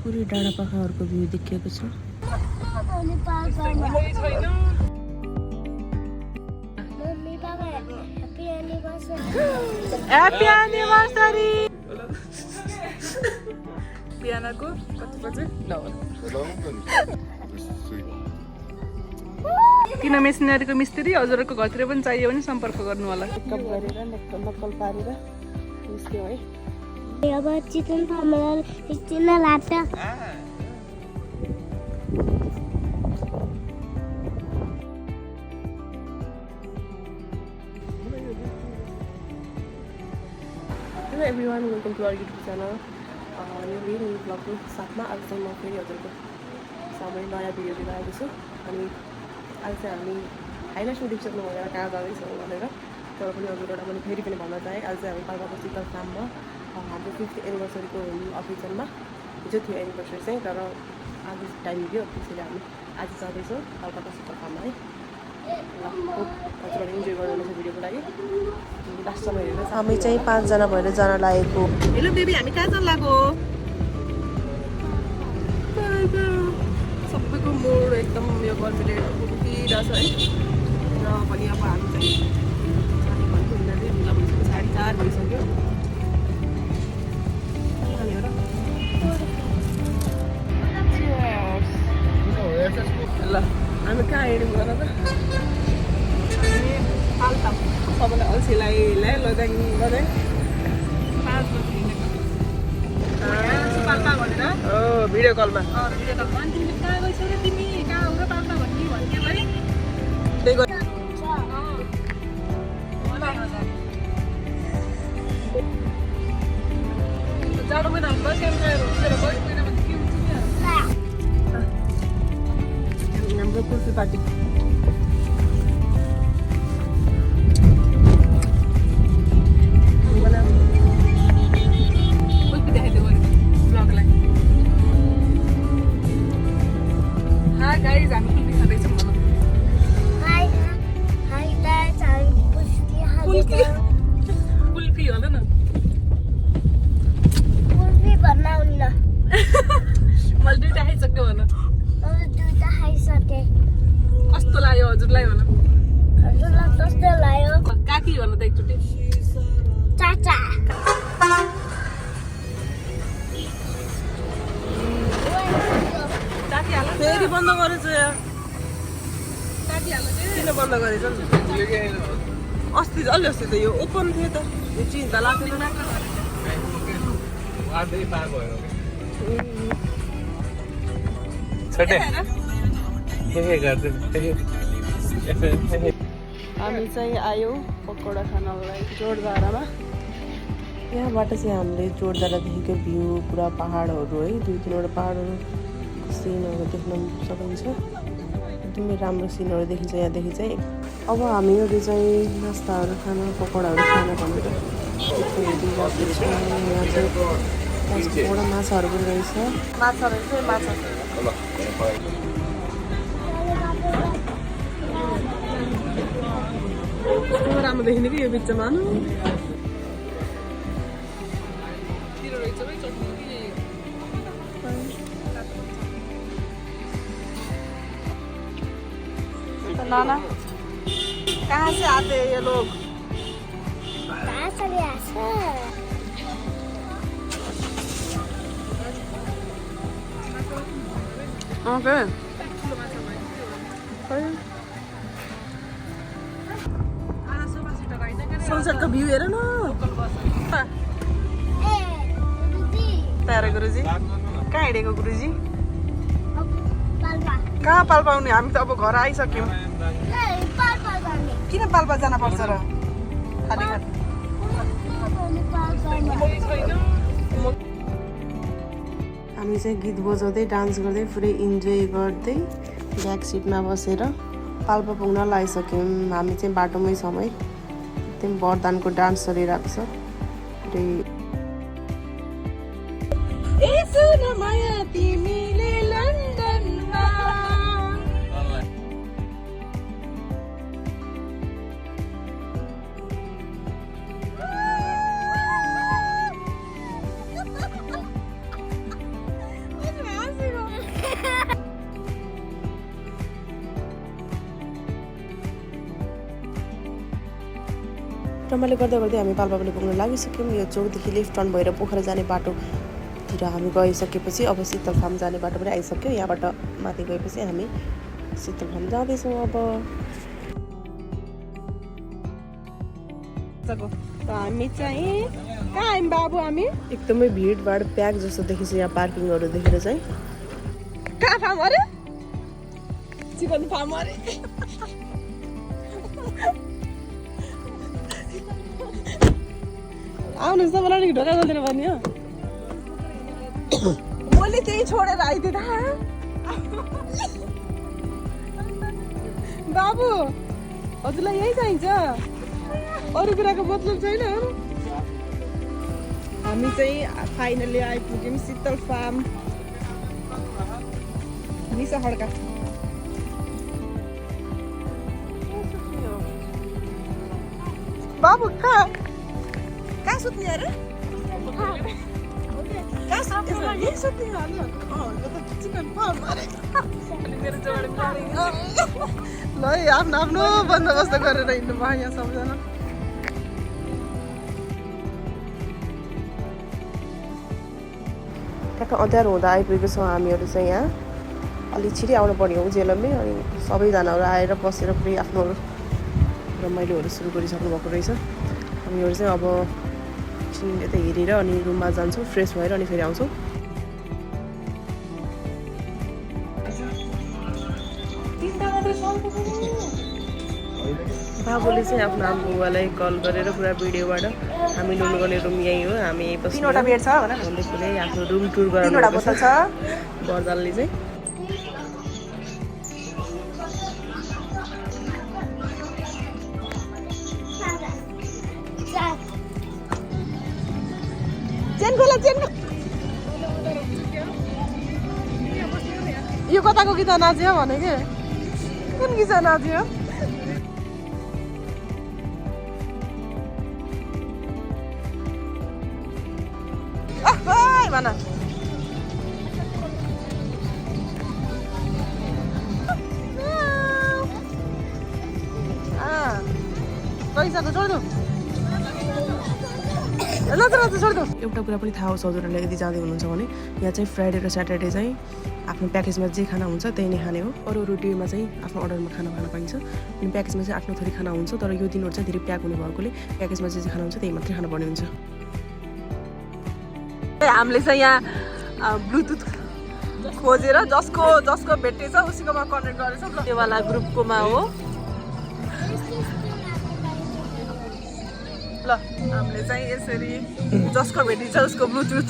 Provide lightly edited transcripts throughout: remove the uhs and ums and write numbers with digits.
पुरै डाँडापाखाहरूको भ्यू देखिएको छ। ह्यापी एनिभर्सरी पियानाको कति बजे किन मेसिनरीको मिस्त्री हजुरहरूको घरतिर पनि चाहियो भने सम्पर्क गर्नु होला। मेकअप गरेर नक्कल पारेर निस्क्यो है। अब चिकन फार्मर चिकन लाटा hello everyone, welcome to our YouTube channel. यो मेरो ब्लगको साथमा आज चाहिँ म फेरि हजुरको सामु नयाँ भिडियो लिएर आएको छु। अनि आज चाहिँ हामी हाइलाइट सुटिङ सक्नु भएर कहाँ जाँदैछौँ भनेर, तर पनि हजुरबाट मैले फेरि पनि भन्न चाहेँ। आज चाहिँ हामी पाल्पाको शीतल फार्ममा हाम्रो 50th एनिभर्सरीको अकेजनमा हिजो थियो एनिभर्सरी चाहिँ, तर आज टाइम दियो, त्यसैले हामी आज जाँदैछौँ पाल्पाको शीतल फार्ममा है। हजुरहरूले इन्जोय गर्नुहुन्छ भिडियोको लागि। लास्टसम्म हेरेर हामी चाहिँ 5 जना भएर जान लागेको। हेलो बेबी, हामी कहाँ जान लागेको? सबैको मोड एकदम यो गर्मीले उठिरहेछ है। र पनि अब हामी चाहिँ जाने भनेको उनीहरूले ढिलो भइसक्यो, 4:30 भइसक्यो। ल हामी कहाँ हिँड्यौँ गर त? पाल्पा सबैलाई अल्छीलाई लैजाङ गर्दै 5 बजी हिँडेको पाल्पा भनेर भिडियो कलमा तिमीले कहाँ गइसक्यो र तिमी कहाँ हो र पाल्पा भन्ने है। जाडो महिनामा भयो क्यामेराहरू उठेर गयो महिनामा के हुन्छ नि हाम्रो कुल्फी पार्टी। गाइस हामी कुल्फी खाँदैछौँ भनौँ। कुल्फी होला न, कुल्फी भन्न आउन्न। मैले 2टा खाइसक्यो भन। 2टा खाइसकेँ। कस्तो लाग्यो हजुरलाई भन? हजुरलाई कस्तो लाग्यो? काकी भन त एकचोटि। चाचा फेरि बन्द गरेछ यार। किन बन्द गरेछ? अस्ति अलि अस्ति त यो ओपन थियो त, यो चिन्ता लाग्दैन। हामी चाहिँ आयौँ पकौडा खानलाई जोरदारामा। यहाँबाट चाहिँ हामीले जोरदारादेखिको भ्यू पुरा पहाडहरू है, 2-3वटा पहाडहरू सिनहरू देख्न सकिन्छ। एकदमै राम्रो सिनहरू देखिन्छ यहाँदेखि चाहिँ। अब हामीहरू चाहिँ नास्ताहरू खान पकौडाहरू खान भनेर यहाँ चाहिँ पकौडा माछाहरू पनि रहेछ। माछा रहेछ माछा कस्तो राम्रो देखिने कि यो बिचमा नाना। कहाँ से आते हैं ये लोग? कहाँ से भी आते हैं? ओके। सनसेटको भ्यू हेर न। प्यारे गुरुजी कहाँ हिँडेको गुरुजी? कहाँ पाल्पा आउने? हामी त अब घर आइसक्यौँ। किन पाल्पा जान पर्छ र? खाली हामी चाहिँ गीत बजाउँदै डान्स गर्दै पुरै इन्जोय गर्दै ब्याक सिटमा बसेर पाल्पा पुग्न लागिसक्यौँ। हामी चाहिँ बाटोमै छौँ है। एकदम वरदानको डान्स चलिरहेको छ। रमाइलो गर्दै गर्दै हामी पाल्पाले पुग्न लागिसक्यौँ। यो चौकदेखि लेफ्ट टर्न भएर पोखरा जाने बाटोतिर हामी गइसकेपछि अब शीतल फार्म जाने बाटो पनि आइसक्यो। यहाँबाट माथि गएपछि हामी शीतल फार्म जाँदैछौँ। अब हामी चाहिँ कहाँ आयौँ बाबु? हामी एकदमै भिडभाड प्याक जस्तो देखिन्छ यहाँ पार्किङहरू देखेर चाहिँ। कहाँ फार्म अरे? चिकन फार्म अरे। आउनुहोस् त मलाई अलिक ढोका खोलेर भन्ने हो। मैले त्यही छोडेर आइदिएँ त बाबु। हजुरलाई यही चाहिन्छ, अरू कुराको मतलब छैन। हामी चाहिँ फाइनली आइपुग्यौँ शीतल फार्म निसा खड्का। बाबु कहाँ सुत्ने अरे? ल आफ्नो आफ्नो बन्दोबस्त गरेर हिँड्नु भयो यहाँ सबजना। ठ्याक्क अँध्यारो हुँदा आइपुगेको छौँ हामीहरू चाहिँ यहाँ। अलिक छिटै आउनु पर्ने हो जेलमै। अनि सबैजनाहरू आएर बसेर पुरै आफ्नो रमाइलोहरू सुरु गरिसक्नु भएको रहेछ। हामीहरू चाहिँ अब एकछिन यता हेरेर अनि रुममा जान्छौँ, फ्रेस भएर अनि फेरि आउँछौँ। बाबुले चाहिँ आफ्नो आमाबुवालाई कल गरेर पुरा भिडियोबाट हामी लुनु गर्ने रुम यहीँ हो, हामी यहीँ बस्छौँ। 3वटा बेड छ भनेर पुरै आफ्नो रुम टुर गराउनु भएको छ बर्दालले चाहिँ। यो कताको गीत नाच्यो भने के? कुन गीत नाच्यो? भन पैसाको छोड्नु। एउटा कुरा पनि थाहा होस् हजुरहरूले यदि जाँदै हुनुहुन्छ भने यहाँ चाहिँ फ्राइडे र स्याटरडे चाहिँ आफ्नो प्याकेजमा जे खाना हुन्छ त्यही नै खाने हो। अरू अरू डेमा चाहिँ आफ्नो अर्डरमा खाना खान पाइन्छ। अनि प्याकेजमा चाहिँ आफ्नो थोरै खाना हुन्छ, तर यो दिनहरू चाहिँ धेरै प्याक हुने भएकोले प्याकेजमा जे खाना हुन्छ त्यही मात्रै खानु पर्ने हुन्छ। हामीले चाहिँ यहाँ ब्लुटुथ खोजेर जसको भेटेछ उसैकोमा कनेक्ट गरेछ। त्योवाला ग्रुपकोमा हो। ल हामीले चाहिँ यसरी जसको भेटिन्छ उसको ब्लुटुथ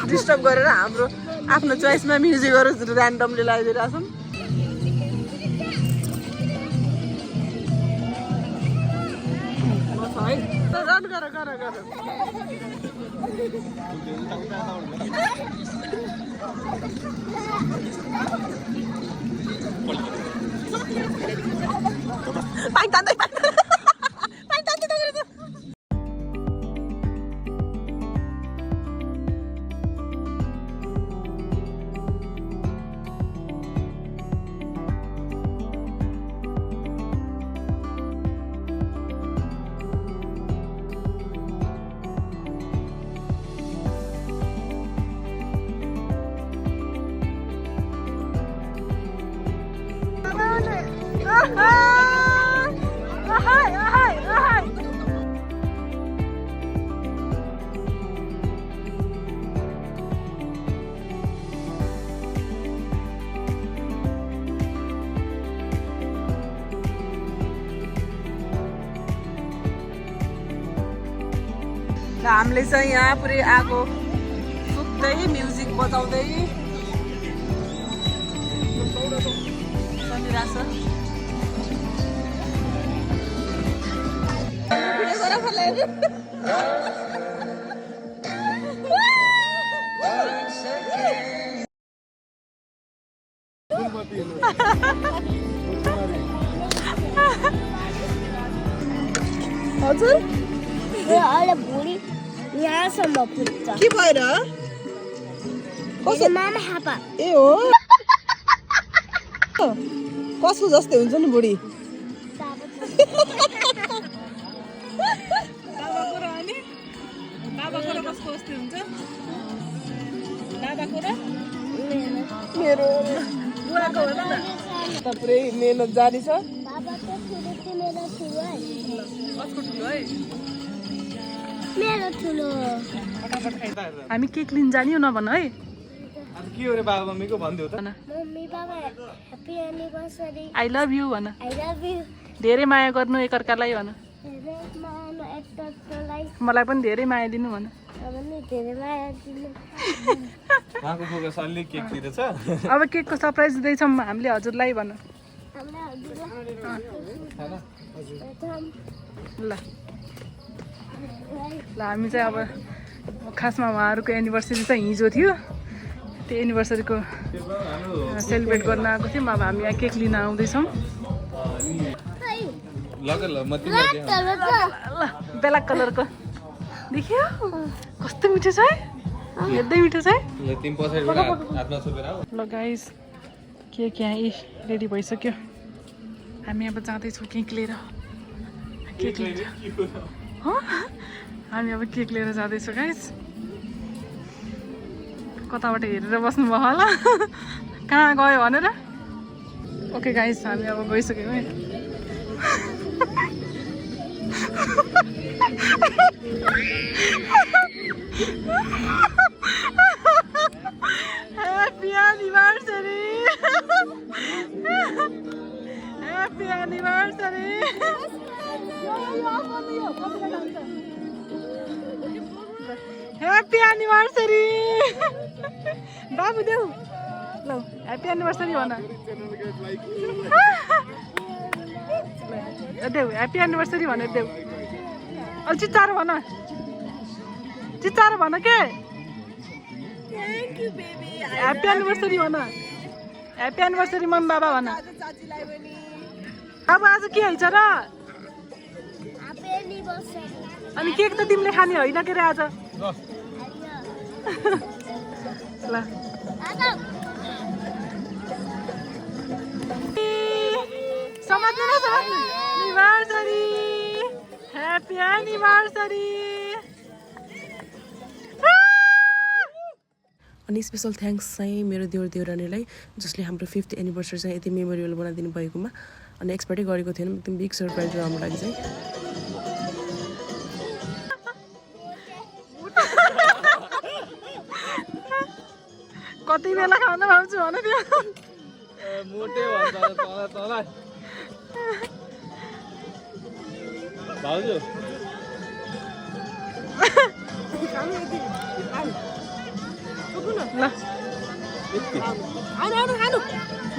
डिस्टर्ब गरेर हाम्रो आफ्नो चोइसमा म्युजिकहरू ऱ्यान्डमली लगाइदिइरहेको छौँ। हामीले चाहिँ यहाँ पुरै आगो सुत्दै म्युजिक बजाउँदै हजुर अहिले भुँडी यहाँसम्म पुग्छ। के भएर? मामा हापा ए हो कसको जस्तै हुन्छ नि बुढी। कसको अस्ति हुन्छ दादाको र मेरो मेरो बुवाको हो न त पुरै मेहनत जारी छ बाबाको ठुलो तिम्रो ठुलो है कसको ठुलो है मेरो ठुलो फटाफट खाइ हामी केक लिन जाने हो नभन है अब के हो रे बाबा मम्मीको भन्दियो त मम्मी बाबा happy anniversary I love you भन आई लभ यु धेरै माया गर्नु एकअर्कालाई भन धेरै माया एकअर्कालाई मलाई पनि धेरै माया दिनु भन पनि धेरै माया दिनु उहाँको फोकस अलि केकतिर छ अब केकको सरप्राइज दिँदैछौँ हामीले हजुरलाई भन हाम्रो हजुरलाई ल ल हामी चाहिँ अब खासमा उहाँहरूको एनिभर्सरी चाहिँ हिजो थियो त्यो एनिभर्सरीको सेलिब्रेट गर्न आएको थियौँ अब हामी यहाँ केक लिन आउँदैछौँ ल म तिमीलाई ल ब्ल्याक कलरको देखियो कस्तो मिठो छ है हेर्दै मिठो छ है ल तिमी पछाडिबाट हातमा छोपेर आऊ ल गाइस केक यहाँ रेडी भइसक्यो हामी अब जाँदैछौँ केक लिएर हामी अब केक लिएर जाँदैछौँ गाइस कताबाट हेरेर बस्नुभयो होला कहाँ गयो भनेर ओके गाइस हामी अब गइसक्यौँ है Happy anniversary! Happy anniversary! Happy anniversary! बाबु देऊ ल ह्याप्पी एनिभर्सरी भन देऊ ह्याप्पी एनिभर्सरी भनेर देऊ अलि चिच्चारो भन के ह्याप्पी एनिभर्सरी भन ह्याप्पी एनिभर्सरी मम्मी बाबा भन अब आज के हैछ र अनि केक त तिमीले खाने होइन के रे आज ल समात्नु न समात्नु एनिभर्सरी ह्याप्पी एनिभर्सरी अनि स्पेसल थ्याङ्क्स चाहिँ मेरो देउरानीलाई जसले हाम्रो 5th एनिभर्सरी चाहिँ यति मेमोरेबल बनाइदिनु भएकोमा अनि एक्सपेक्टै गरेको थिएन एकदम बिग सरप्राइज हो हाम्रो लागि चाहिँ कति बेला खान पाउँछु भन त्यो मोटे भन्छ तल भाउजू ल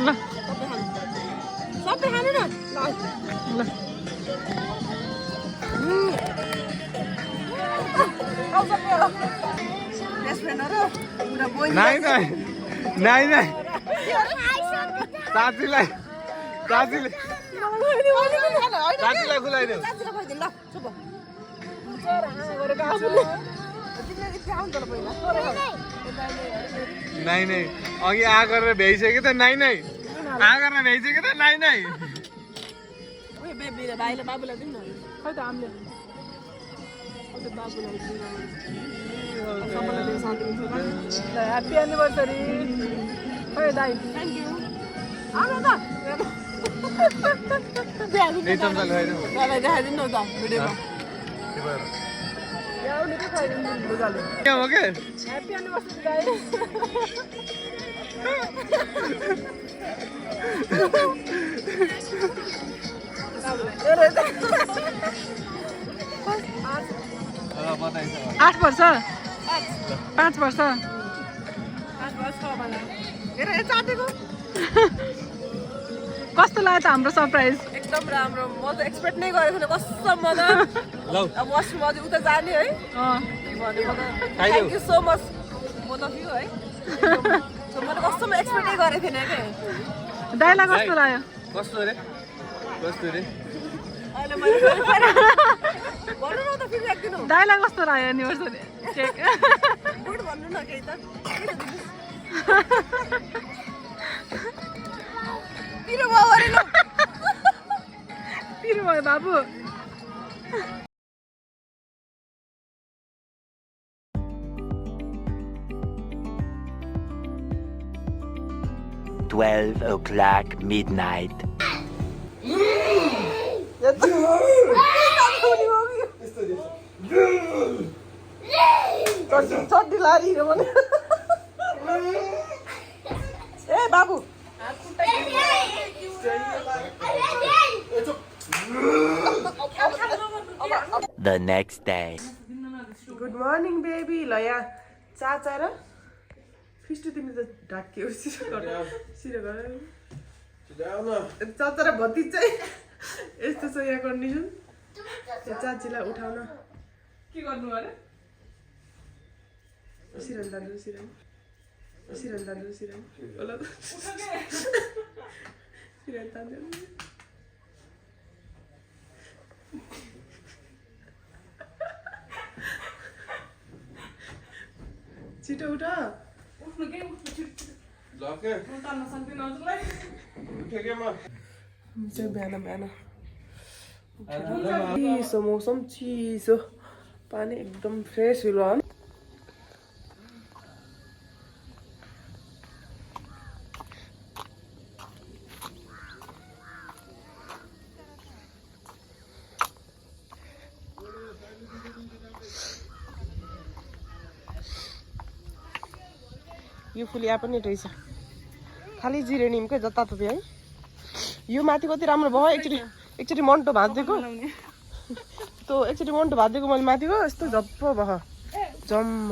ल सबै खानु न ल नाइ साथीलाई खुलाइदेऊ नाइ अघि आ गरेर भ्याइसक्यो त नाइ आ गरेर भ्याइसक्यो त नाइ भाइले बाबुलाई दिनु न खै त हामीले ह्याप्पी एनिभर्सरी खै दाइ थ्याङ्क यू आउनु त दादालाई देखाइदिनु न त भिडियोमा ओके ह्याप्पी एनिभर्सरी दाइ आठ वर्ष 5 वर्ष कस्तो लाग्यो त हाम्रो सरप्राइज एकदम राम्रो म त एक्सपेक्ट नै गरेको थिएन कस्तो मजा अब वासरुम अझै उता जाने है thank you so much both of you है मैले कस्तो एक्सपेक्टै गरेको थिएन के डाइलग कस्तो लाग्यो कस्तो रे अहिले मैले भन्नु न त फेरि राख्दिनु डाइलग कस्तो लाग्यो एनिभर्सरी केक गुड भन्नु न केही त पिरो भयो अरे ल पिरो भयो बाबु 12 o'clock midnight. चड्डी लारी भने ए बाबु The next day. Good morning baby ल यहाँ चाचा र फिस्टु तिमी त ढाक्यो सिरो गर चाचा र भतिज चाहिँ यस्तो छ यहाँ कन्डिसन चाचीलाई उठाउन के गर्नु अरे सिरन दाजु सिरन सिरन दाजु सिरन होला सिरन दाजु छिटो उठ उठ्नु के उठ्नु छिटो लके म तान्न सक्दिनँ हजुरलाई उठेके म चाहिँ बिहान बिहान चिसो मौसम चिसो पानी एकदम फ्रेस फिल भयो यो फुलिया पनि रहेछ खालि जिरेनिमकै जताततै है यो माथि कति राम्रो भयो एकचोटि मन्टो भाँचिदिएको त्यो एकचोटि मन्टो भाँचिदिएको मैले माथिको यस्तो झप्प भयो जम्म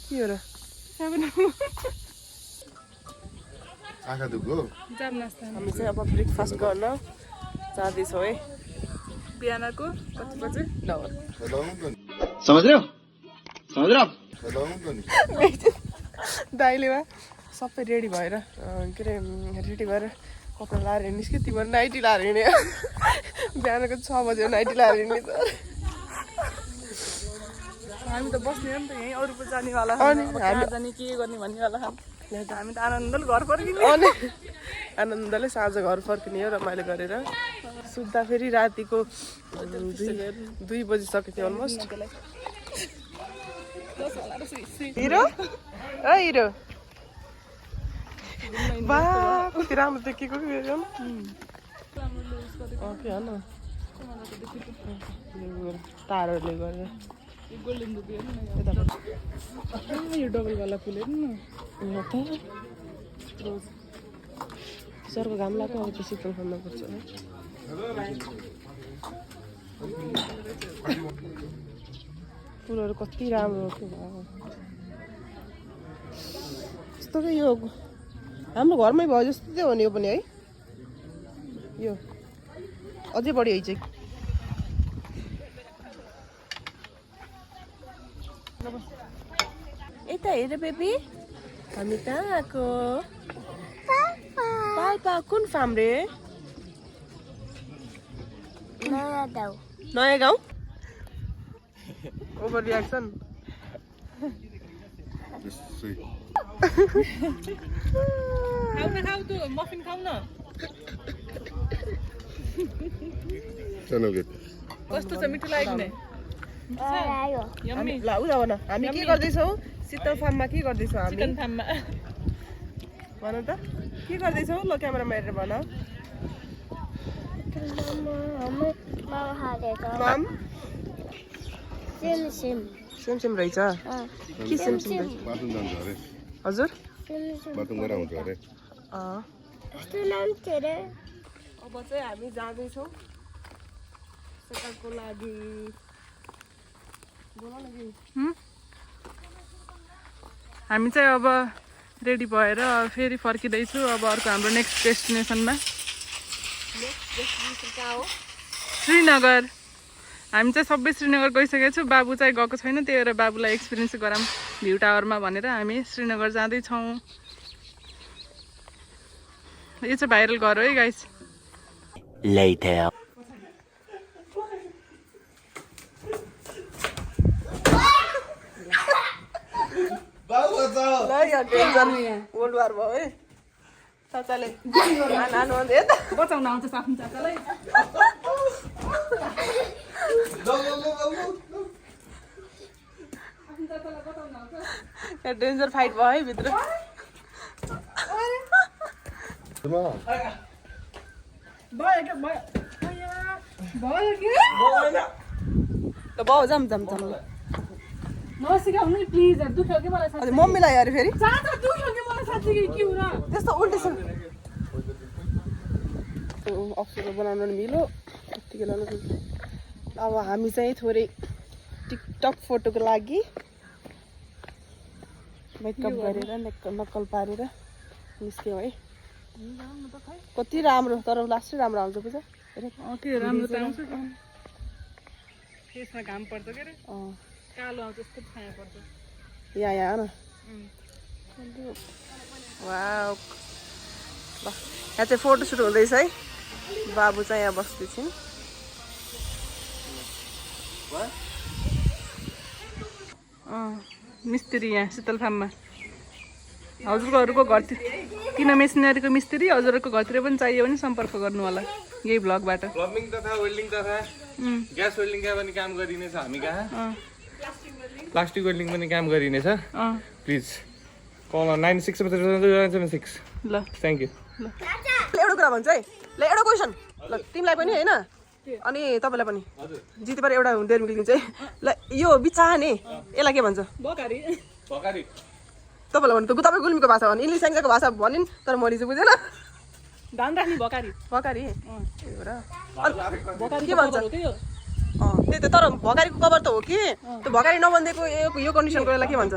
के हो र हामी चाहिँ अब ब्रेकफास्ट गर्न जाँदैछौँ है बिहानको कति बजे 9 दाइले वा सबै रेडी भएर के अरे रेडी भएर कपडा लाएर हिँड्निस् कि तिम्रो नाइटी लाएर हिँड्यो बिहानको 6 बजे नाइटी लाएर हिँड्ने त हामी त बस्ने हो नि त यहीँ अरू पो जानेवाला अनि हामी जाने के गर्ने भन्नेवाला हामी त आनन्दले घर फर्किने अनि आनन्दले साँझ घर फर्किने हो रमाइलो गरेर सुत्दा फेरि रातिको 2 बजिसकेको थियो अलमोस्ट हिरो हिरो बा कति राम्रो देखेको के हो न तारहरूले गरेर गोल्डन दुबी हेर्नु न यो डबल वाला फुल हेर्नु न सरको घाम लाग्यो अब त्यो शीतल खन्नुपर्छ फुलहरू कति राम्रो के भयो यस्तो कि यो हाम्रो घरमै भयो जस्तो चाहिँ हो नि यो पनि है यो अझै बढी है चाहिँ यता हेर बेबी हामी कहाँ आएको पापा कुन फार्म रे नयाँ गाउँ ओभर रियाक्सन खाऊ त मफिन खाऊ न कस्तो छ मिठो लाग्यो नि हामी ल उदा भन हामी के गर्दैछौँ शीतल फार्ममा के गर्दैछौँ हामी चिकन फार्ममा भन त के गर्दैछौँ ल क्यामेरामा हेरेर भन मम सेम सेम रहेछ के सेम सेम रहेछ हजुर अब चाहिँ हामी जाँदैछौँ सेकन्डको लागि हामी चाहिँ अब रेडी भएर फेरि फर्किँदैछु अब अर्को हाम्रो नेक्स्ट डेस्टिनेसनमा श्रीनगर हामी चाहिँ सबै श्रीनगर गइसकेको छु बाबु चाहिँ गएको छैन त्यही भएर बाबुलाई एक्सपिरियन्स गराऊँ भ्यू टावरमा भनेर हामी श्रीनगर जाँदैछौँ यो चाहिँ भाइरल घर हो है गाइस Later. ल यहाँ टेन्सन वर्ल्ड वार भयो है चाचाले नानु भन्दै यता बचाउन आउँछ आफ्नो चाचालाई डेन्जर फाइट भयो है भित्र ल बाउ जाम जाम जाम नसिकाउनु नि प्लिज दुख्यो कि मलाई अनि मम्मीलाई अरे फेरि साँच्चै दुख्यो कि मलाई साँच्चै के हो र त्यस्तो उल्टी छ अप्सरो बनाउनु नि मिलो यतिकै लानु अब हामी चाहिँ थोरै टिकटक फोटोको लागि मेकअप गरेर नक्कल पारेर निस्क्यौँ है कति राम्रो तर लास्टै राम्रो आउँछ पूजा के राम्रो त आउँछ फेसमा घाम पर्छ के रे कालो आउँछ यस्तो छाया पर्छ यहाँ न वाउ ल यहाँ चाहिँ फोटोसुट हुँदैछ है बाबु चाहिँ यहाँ बस्दैछन् मिस्त्री यहाँ शीतल फार्ममा हजुरहरूको घरतिर किन मेसिनरीको मिस्त्री हजुरहरूको घरतिर पनि चाहियो भने सम्पर्क गर्नु होला यही भ्लगबाट प्लम्बिङ तथा वेल्डिङ तथा ग्यास वेल्डिङका पनि काम गरिनेछ हामी कहाँ प्लास्टिक वेल्डिङ पनि काम गरिनेछ प्लिज कल 9676 ल थ्याङ्क यू एउटा कुरा भन्छ है ल एउटा क्वेसन ल तिमीलाई पनि होइन अनि तपाईँलाई पनि जितेबाट एउटा डेढ मिलिदिन्छ है ल यो बिछा नि यसलाई के भन्छ बकारी भकारी तपाईँलाई भन्नु त तपाईँ गुल्मीको भाषा भन्नु इङ्ग्लिस स्याङ्जाको भाषा भनिन् तर मैले चाहिँ बुझेन धान राख्ने बकारी भकारी बकारी के भन्छ त्यही त तर भकारीको कभर त हो कि त्यो भकारी नबनिदिएको यो कन्डिसनको यसलाई के भन्छ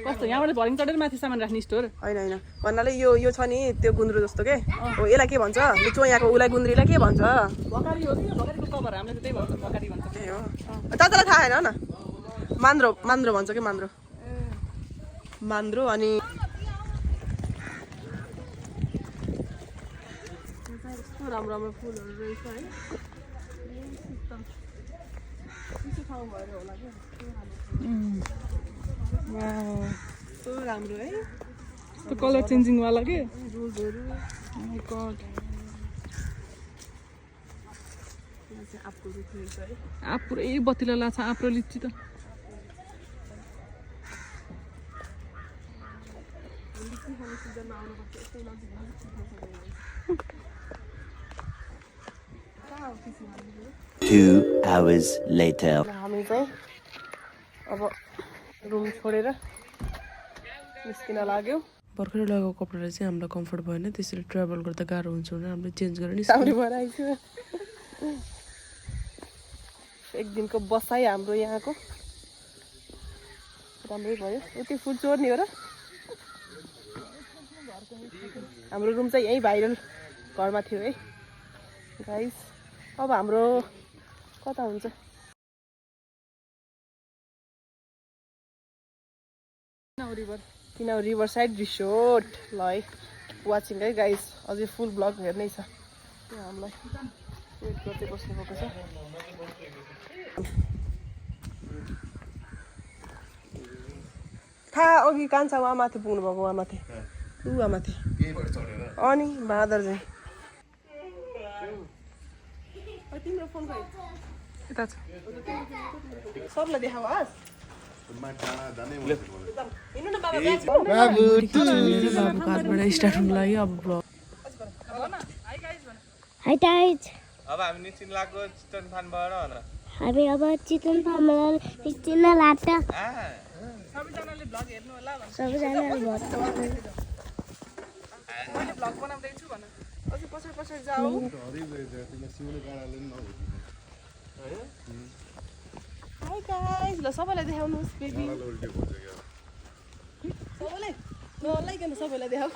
कस्तो यहाँबाट भरिङ चढेर माथि सामान राख्ने स्टोर होइन होइन भन्नाले यो छ नि त्यो गुन्द्रो जस्तो के हो यसलाई के भन्छ यो चोयाको उसलाई गुन्द्रीलाई के भन्छ बकारी हो कि बकारीको कभर हामीले त त्यही भन्छ बकारी भन्छ त्यही हो चाचालाई थाहा छैन न मान्द्रो भन्छ कि मान्द्रो अनि राम्रो राम्रो फुलहरू रहेछ है राम्रो है त्यो कलर चेन्जिङवाला के आँप पुरै बत्तीलाई लाग्छ आँप र लिची त Two hours later. हामी चाहिँ अब रुम छोडेर निस्किन लाग्यो भर्खरै लगाएको कपडाले चाहिँ हामीलाई कम्फर्ट भएन त्यसरी ट्राभल गर्दा गाह्रो हुन्छ भनेर हामीले चेन्ज गरेर निस्किनु भएर आइसक्यो एक दिनको बसाइ हाम्रो यहाँको राम्रै भयो यति फुड चोर्ने हो र हाम्रो रुम चाहिँ यहीँ भाइरल घरमा थियो है गाइस अब हाम्रो कता हुन्छ किनभने रिभर साइड रिसोर्ट ल है वाचिङ है गाइस अझै फुल ब्लग हेर्नै छ यहाँ हामीलाई वेट गर्दै बस्नुभएको छ थाहा अघि कान्छा उहाँ माथि पुग्नुभएको उहाँ माथि उहाँ माथि अनि बाँदर चाहिँ तिम्रो फोन यता छ सबलाई देखाऊ हस् बाबुको हातबाट स्टार्ट हुनु लाग्यो अब ब्लग हाई गाइज अब हामी निश्चित लाग्यो चिकन फार्मबाट भनेर हामी अब चिकन फार्ममा निस्किन लाग्छ सबैजनाले भ्लग हेर्नु होला सबैजनाले मैले भ्लग बनाउँदैछु भन अझै पछाडि पछाडि जाऊ हाई गाइस ल सबैलाई देखाउनुहोस् बेबी सबैलाई नलाइकन सबैलाई देखाऊ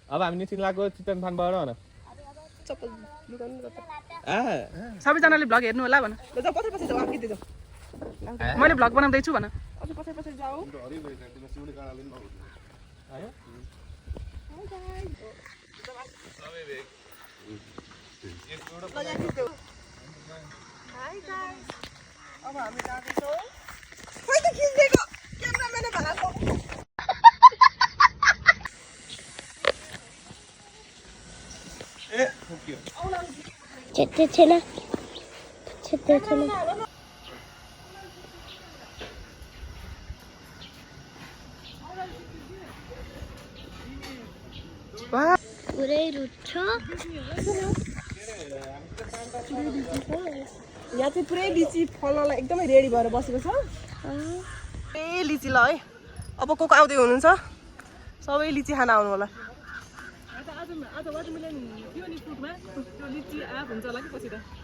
अब हामी निश्चित लाग्यो चिकन फार्मबाट भनेर चप्पल लुगाउनु न त सबैजनाले भ्लग हेर्नु होला भन ल जाऊ पछाडि पछाडि जाऊ आफै जाऊ मैले भ्लग बनाउँदैछु भन अझै पछाडि पछाडि जाऊ हाई गाइस अब हामी जाँदैछौँ खोइ त खिच्दिएको क्यामेराम्यानले भएको छिट्टै छैन पुरै रुच्छ यहाँ चाहिँ पुरै लिची फल्नलाई एकदमै रेडी भएर बसेको छ ए लिची ल है अब को आउँदै हुनुहुन्छ सबै लिची खान आउनु होला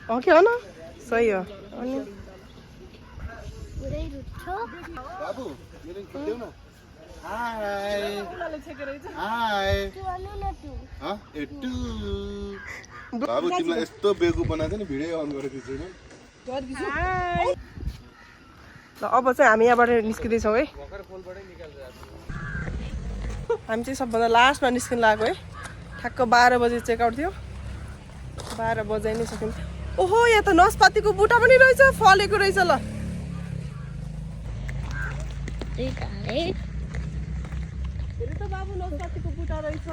हो कि हो न सही हो अनि पुरै रुच्छ बाबु मेरो देऊ न हाय हाय हाँ एटू बाबु तिमीलाई यस्तो बेगु बनाएको नि भिडियो अन गरेको छैन ल अब चाहिँ हामी यहाँबाट निस्किँदैछौँ है हामी चाहिँ सबभन्दा लास्टमा निस्किन लाग्यो है ठ्याक्क 12 बजे चेकआउट थियो 12 बजे नै सक्यौँ ओहो यहाँ त नस्पातीको बुटा पनि रहेछ फलेको रहेछ ल हेर त बाबु नस्पातीको बुटा रहेछ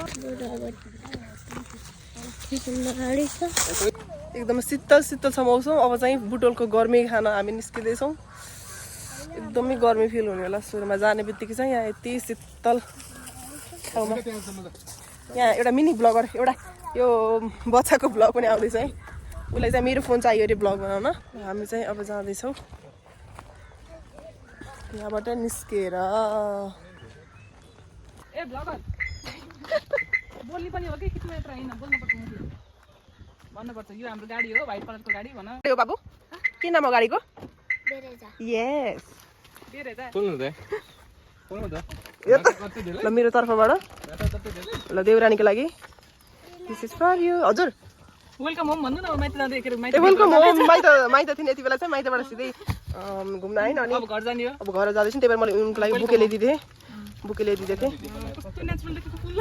एकदम शीतल शीतल छ मौसम अब चाहिँ बुटोलको गर्मी खान हामी निस्किँदैछौँ एकदमै गर्मी फिल हुने होला सुरुमा जाने बित्तिकै चाहिँ यहाँ यति शीतल ठाउँमा यहाँ एउटा मिनी ब्लगर एउटा यो बच्चाको ब्लग पनि आउँदैछ है उसलाई चाहिँ मेरो फोन चाहियो अरे ब्लग बनाउन हामी चाहिँ अब जाँदैछौँ यहाँबाट निस्केर ए ब्लगर बोल्ने पनि हो कि खिच्नु मात्र हैन बोल्नुपर्छ भन्नुपर्छ यो हाम्रो गाडी हो व्हाइट कलरको गाडी भन यो बाबु के नाम हो गाडीको बेरेजा यस बेरेजा खोल्नु त ल मेरो तर्फबाट ल देउरानीको लागि दिस इज फर यु हजुर वेलकम होम भन्नु न माइती जाँदै के माइती वेलकम होम माइत थिएँ यति बेला चाहिँ माइतबाट सिधै घुम्न आएन अनि अब घर जाने हो अब घर जाँदैछु त्यही भएर मैले उनको लागि बुके ल्याइदिएँ थिएँ कस्तो नेचुरल देखेको फुल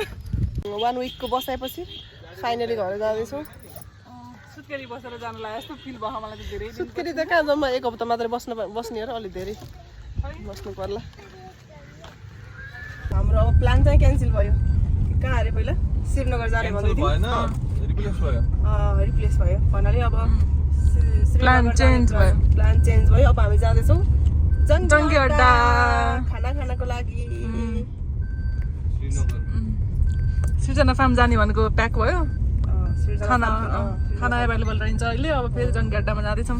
1 विकको बसाएपछि फाइनली घर जाँदैछौँ सुत्केरी बसेर जान लाग्यो यस्तो फिल भयो मलाई चाहिँ धेरै सुत्केरी त कहाँ जम्मा 1 हप्ता मात्रै बस्ने हो अलिक धेरै बस्नु पर्ला हाम्रो अब प्लान चाहिँ क्यान्सल भयो कहाँ अरे पहिला श्रीनगर जाने भन्दै थियो रिप्लेस भयो भन्नाले अब प्लान चेन्ज भयो अब हामी जाँदैछौँ जङ्गी अड्डा खाना खानको लागि सृजना फार्म जाने भनेको प्याक भयो खाना एभाइलेबल रहन्छ अहिले अब फेरि जङ्गी अड्डामा जाँदैछौँ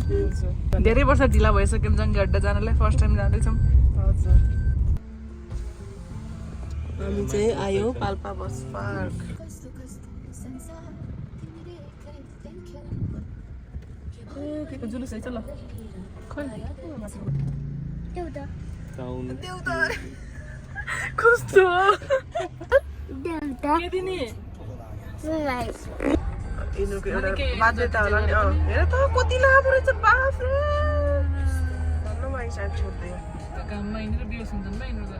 धेरै वर्ष ढिला भइसक्यौँ जङ्गी अड्डा जानलाई फर्स्ट टाइम जाँदैछौँ हजुर हामी चाहिँ आयो पाल्पा बस पार्क के को जुलुस है ल खोइ कस्तो देउता के दिने यिनीहरूको एउटा बाध्यता होला नि हेर त कति लामो रहेछ बाफ्रे भन्नु माइ साइड छोड्दै घाममा हिँडेर बिहोस हुन्छन् बा यिनीहरू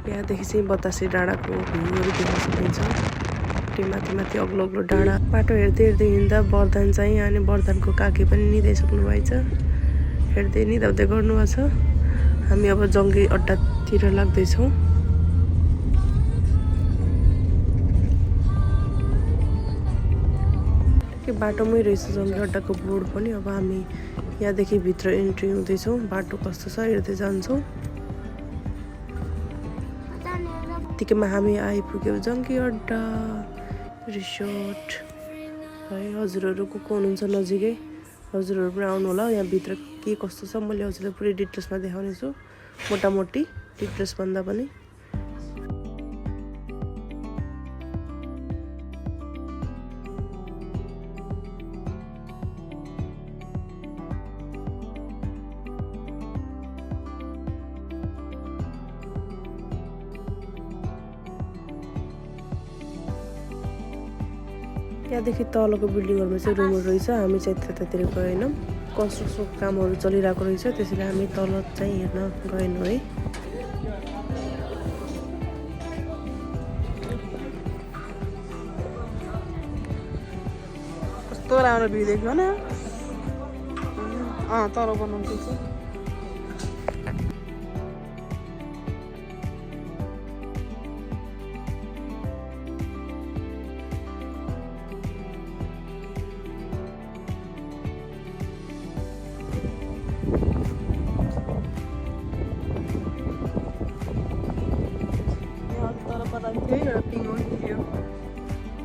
यहाँदेखि चाहिँ बतासे डाँडाको भ्यूहरू देख्न सकिन्छ माथि माथि अग्लो अग्लो डाँडा बाटो हेर्दै हेर्दै हिँड्दा वरदान चाहिँ अनि वरदानको काकी पनि निदाइसक्नु भएछ हेर्दै निदाउँदै गर्नुभएको छ हामी अब जङ्गी अड्डातिर लाग्दैछौँ के बाटोमै रहेछ जङ्गी अड्डाको बोर्ड पनि अब हामी यहाँदेखि भित्र इन्ट्री हुँदैछौँ बाटो कस्तो छ हेर्दै जान्छौँ त्यतिकैमा हामी आइपुग्यौँ जङ्गी अड्डा रिसोर्ट है हजुरहरू को हुनुहुन्छ नजिकै हजुरहरू पनि आउनु होला यहाँभित्र के कस्तो छ मैले हजुरलाई पुरै डिटेल्समा देखाउने छु मोटामोटी डिटेल्स भन्दा पनि यहाँदेखि तलको बिल्डिङहरूमा चाहिँ रुमहरू रहेछ हामी चाहिँ त्यतातिर गएनौँ कन्स्ट्रक्सनको कामहरू चलिरहेको रहेछ त्यसैले हामी तल चाहिँ हेर्न गएनौँ है कस्तो राम्रो भ्यू देख्यो न तल बनाउँछु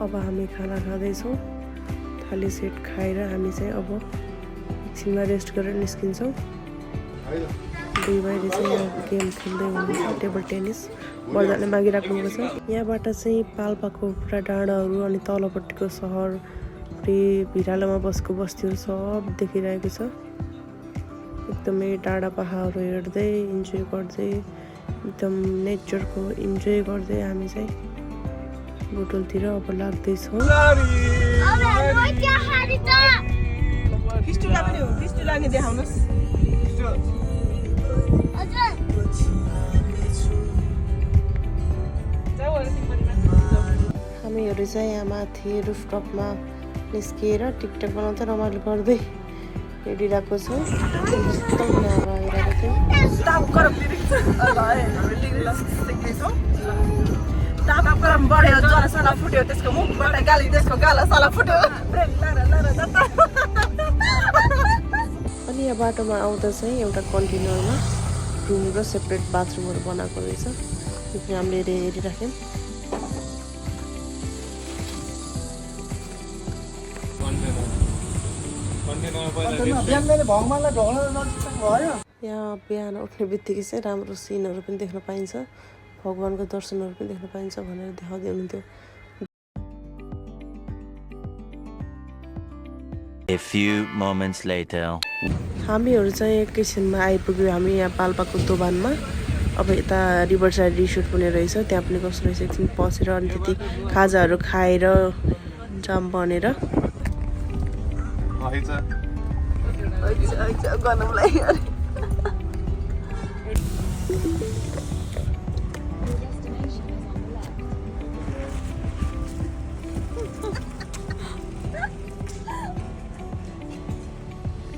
अब हामी खाना खाँदैछौँ। थाली सेट खाएर हामी चाहिँ अब एकछिनमा रेस्ट गरेर निस्किन्छौँ। दुई भाइले चाहिँ यहाँ गेम खेल्दै हुनुहुन्छ, टेबल टेनिस बजारले मागिराख्नुभएको छ। यहाँबाट चाहिँ पाल्पाको पुरा डाँडाहरू अनि तलपट्टिको सहर भिरालोमा बसेको बस्तीहरू सब देखिरहेको छ। एकदमै टाढा पहाडहरू हेर्दै इन्जोय गर्दै एकदम नेचरको इन्जोय गर्दै हामी चाहिँ बोटलतिर अब लाग्दैछौँ। हामीहरू चाहिँ यहाँ माथि रुफटपमा निस्किएर टिकटक बनाउँदै रमाइलो गर्दै हिँडिरहेको छौँ। फुट्यो त्यसको मुखबाट गाली, त्यसको गाला साला फुट्यो। अनि यहाँ बाटोमा आउँदा चाहिँ एउटा कन्टेनरमा रुम र सेपरेट बाथरुमहरू बनाएको रहेछ। त्यो हामीले हेरिराख्यौँ। यहाँ बिहान उठ्ने बित्तिकै चाहिँ राम्रो सिनहरू पनि देख्न पाइन्छ, भगवानको दर्शनहरू पनि देख्न पाइन्छ भनेर देखाउँदै हुनुहुन्थ्यो। A few moments later. हामीहरू चाहिँ एकैछिनमा आइपुग्यो हामी यहाँ पाल्पाको दोभानमा। अब यता रिभर साइड रिसोर्ट पनि रहेछ, त्यहाँ पनि कस्तो रहेछ एकछिन पसेर अनि त्यति खाजाहरू खाएर जाम बनेर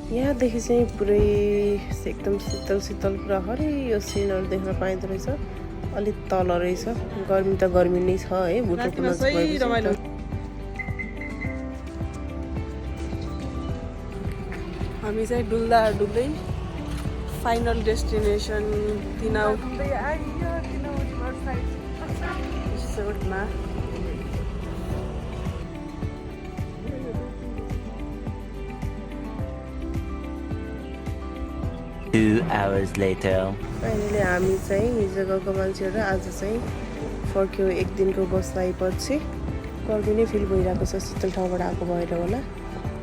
यहाँदेखि चाहिँ पुरै एकदम शीतल शीतल पुरा हरियो सिनहरू देख्न पाइँदो रहेछ। अलिक तल रहेछ, गर्मी त गर्मी नै छ है, भुटोको नजिक भएपछि। हामी चाहिँ डुल्दा डुल्दै फाइनल डेस्टिनेसन तिनाउटमा रिसोर्टमा 2 hours later. फाइनली हामी चाहिँ हिजो गएको मान्छेहरू आज चाहिँ फर्क्यो। एक दिनको बसाइपछि गर्मी नै फिल भइरहेको छ, शीतल ठाउँबाट आएको भएर होला।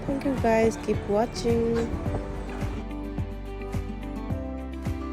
Thank you guys, keep watching.